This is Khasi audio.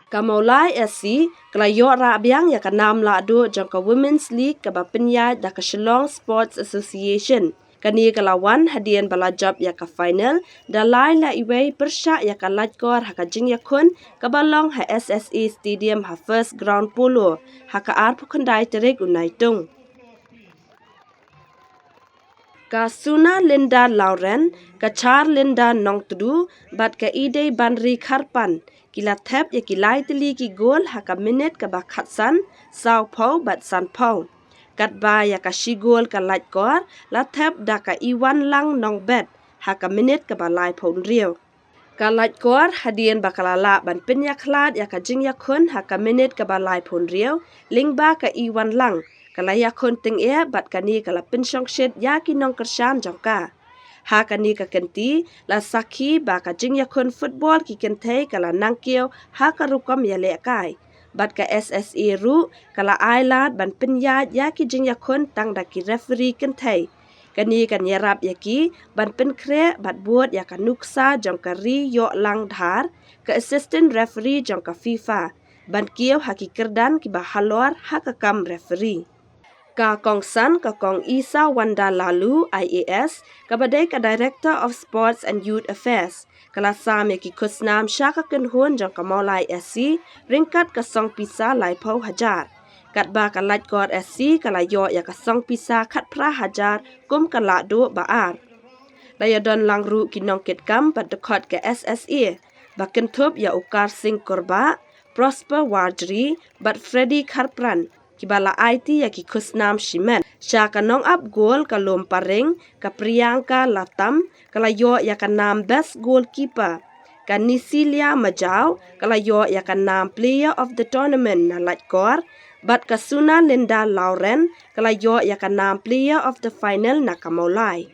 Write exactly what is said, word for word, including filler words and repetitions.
Ka Mawlai S C ka la ïoh rah biang ïa ka nam lahduh jong ka Women's League kaba pynïaid da ka Shillong Sports Association. Kane ka la wan hadien ba la jop ïa ka final da lai la iwei pyrshah ïa ka Laitkor ha ka jingïakhun kaba long ha S S A Stadium ha First Ground Polo ha ka arphew khyndai tarik u Naitung. Ka Suna Linda Lauren, ka Char Linda Nongtdu bad ka Idei Banri Kharpan ki la thep ïa ki lai tylli ki gol ha ka minit kaba khatsan, sawphew bad sanphew. Katba ïa ka shi gol ka Laitkor la thep da ka Iwanlang Nongbet ha ka minit kaba laiphew hynriew. Ka Laitkor hadien ba ka la lah ban pynïakhlad ïa ka jingïakhun ha ka minit kaba laiphew hynriew, lyngba ka Iwanlang ka la ïakhun tyngeh bad kane ka la pynshongshit ïa ki nongkyrshan jong ka. Ha kane ka kynti la sakhi ba ka jingïakhun football ki kynthei ka la nangkiew ha ka rukom ïalehkai. Bad ka S S A ruh ka la ailad ban pynïaid ïa ki jingïakhun tang da ki referee kynthei. Kane kan ïarap ïa ki ban pynkhreh bad bud ïa ka nuksa jong ka Ri Ïohlang Dhar, ka assistant referee jong ka FIFA, ban kiew ha ki kyrdan kiba halor ha ka kam referee. Ka kongsan ka Kong Isa Wanda Lalu, I A S, kaba dei ka Director of Sports and Youth Affairs, ka la sam ïa ki khusnam sha ka kynhun jong ka Mawlai S C ryngkat ka song pisa laiphew hajar. Katba ka Laitkor S C ka la ïoh ïa ka song pisa khatphra hajar kum ka lahduh ba ar. La ïadon lang ruh ki nongkitkam bad dkhot ka S S A ba kynthup ïa u Karsing Kurbah, Prosper Warjri bad Freddy Kharpran, kiba la aiti ïa ki khusnam shimet. Sha ka nongap gol ka Lum Paring, ka Priyanka Latam ka la ïoh ïa ka nam Best Goalkeeper. Ka Nisilia Majaw ka la ïoh ïa ka nam Player of the Tournament na Laitkor, bad ka Suna Linda Lauren ka la ïoh ïa ka nam Player of the Final na ka Mawlai.